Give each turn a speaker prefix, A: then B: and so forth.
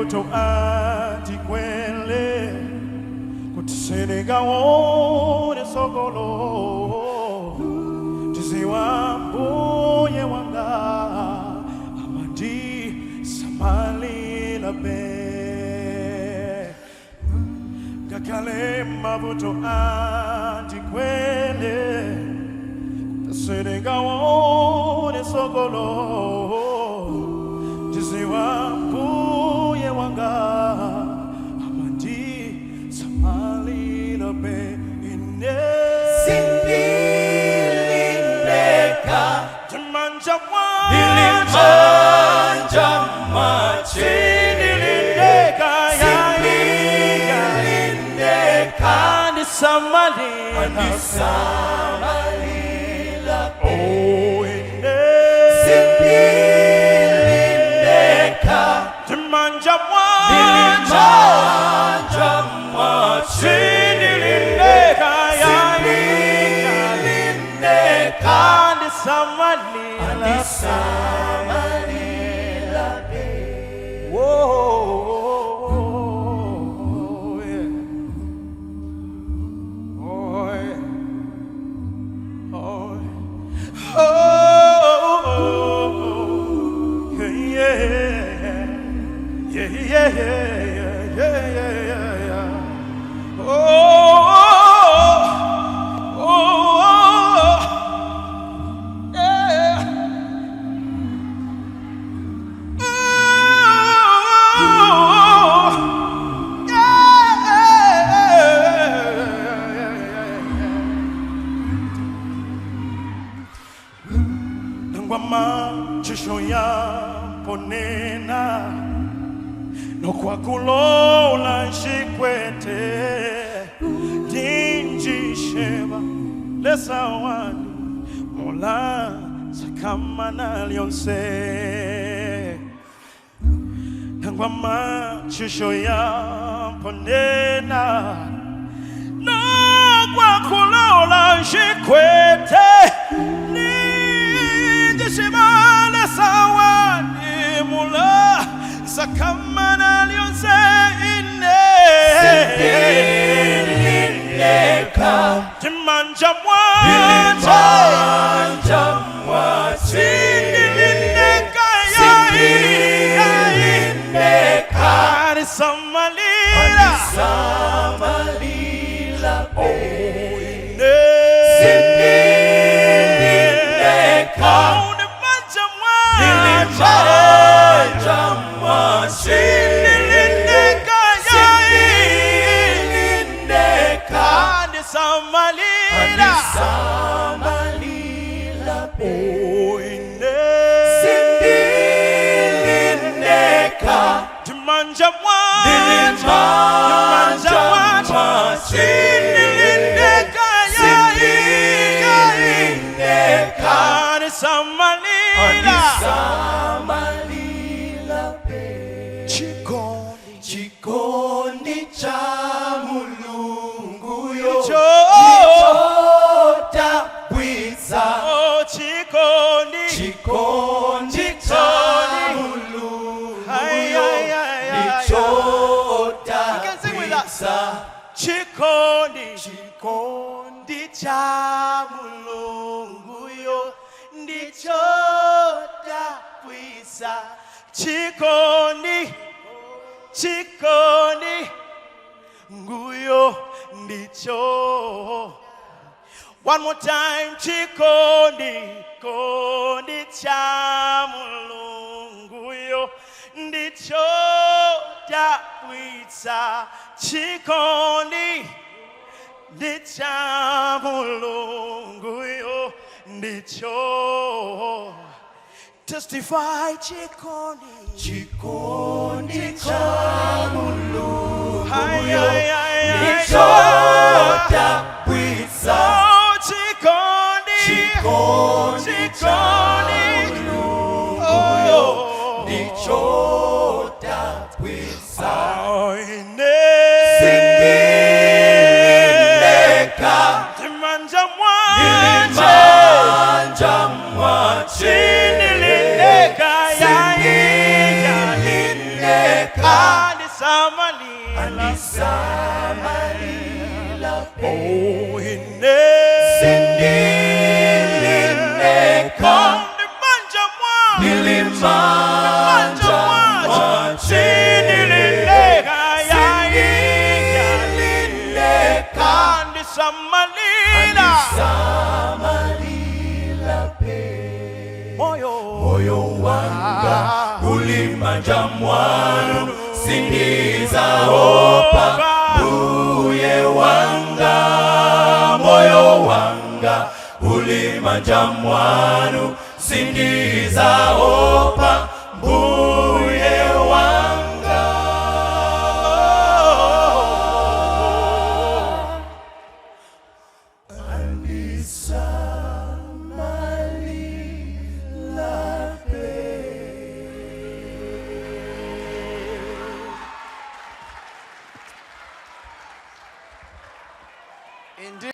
A: mavuto andikwele kuti sindingaone tsogolo, ndidziwa Mbuye wanga amandisamalira be. Ngakhale mavuto andikwele, sindingaone tsogolo, ndidziwa Mbuye wanga amandisamalira be ine.
B: Sindili ndekha.
A: M'manja mwache.
B: Ndili m'manja mwache.
A: Sindili ndekha.
B: Sindili ndekha.
A: Andisamalira.
B: Andisamalira.
A: Oh, ine.
B: Sindili ndekha.
A: M'manja mwache.
B: Ndili m'manja mwache.
A: Sindili ndekha.
B: Sindili ndekha.
A: Andisamalira.
B: Andisamalira.
A: Whoa, yeah. Oh, yeah. Oh, oh, yeah, yeah. Oh, yeah. Oh, yeah. Nangwa machisho yaponena nokwakulola nshikwete ndinjisheba Lesa wandi mola sakamana lyonse. Nangwa machisho yaponena nokwakulola nshikwete ninjisheba Lesa wandi mula sakamana lyonse ine.
B: Sindili ndekha.
A: M'manja mwache.
B: Ndili m'manja mwache.
A: Sindili ndekha.
B: Sindili ndekha.
A: Andisamalira.
B: Andisamalira.
A: Ine.
B: Sindili ndekha.
A: M'manja
B: Ndili
A: mwache.
B: m'manja mwache.
A: Sindili ndekha.
B: Sindili ndekha.
A: Andisamalira.
B: Andisamalira.
A: Oh, ine.
B: Sindili ndekha.
A: M'manja mwache.
B: Ndili m'manja mwache.
A: Sindili ndekha.
B: Sindili ndekha.
A: Andisamalira.
B: Andisamalira.
A: Chikondi.
B: Chikondi cha Mulungu yo
A: Cho.
B: Chodabwitsa.
A: Oh, chikondi.
B: Chikondi cha Mulungu
A: Ay,
B: yo
A: ay, ay, ay, ay. You can sing with us.
B: Chodabwitsa.
A: Chikondi. Chikondi cha Mulungu yo ndichodabwitsa. Chikondi. Chikondi. Nguyo ndicho. One more time. Chikondi. Kondi cha Mulungu yo ndichodabwitsa. Chikondi ndicha Mulungu yo ndicho. Testify, chikondi.
B: Chikondi cha Mulungu
A: Ay,
B: yo
A: ay, ay, ay,
B: ndichodabwitsa.
A: Oh, chikondi.
B: Chikondi cha
A: Chikondi.
B: Mulungu yo
A: Oh.
B: ndichodabwitsa.
A: Oh, ine.
B: Sindili ndekha.
A: M'manja mwache.
B: M'manja mwache.
A: Sindili ndekha.
B: Sindili ndekha. Andisamalila pe.
A: Oh, ine.
B: Sindilineka.
A: Ndimanja mwa.
B: Nilimanja mwache.
A: Sinilileka, ya,
B: Sindilineka.
A: Andisamalila.
B: Andisamalila pe.
A: Moyo.
B: Moyo wanga ulimanja mwanu, sindizaopa mbuye wanga. Moyo wanga ulimanja mwanu, sindizaopa mbuye wanga. Andisamalila pe.
A: Indeed.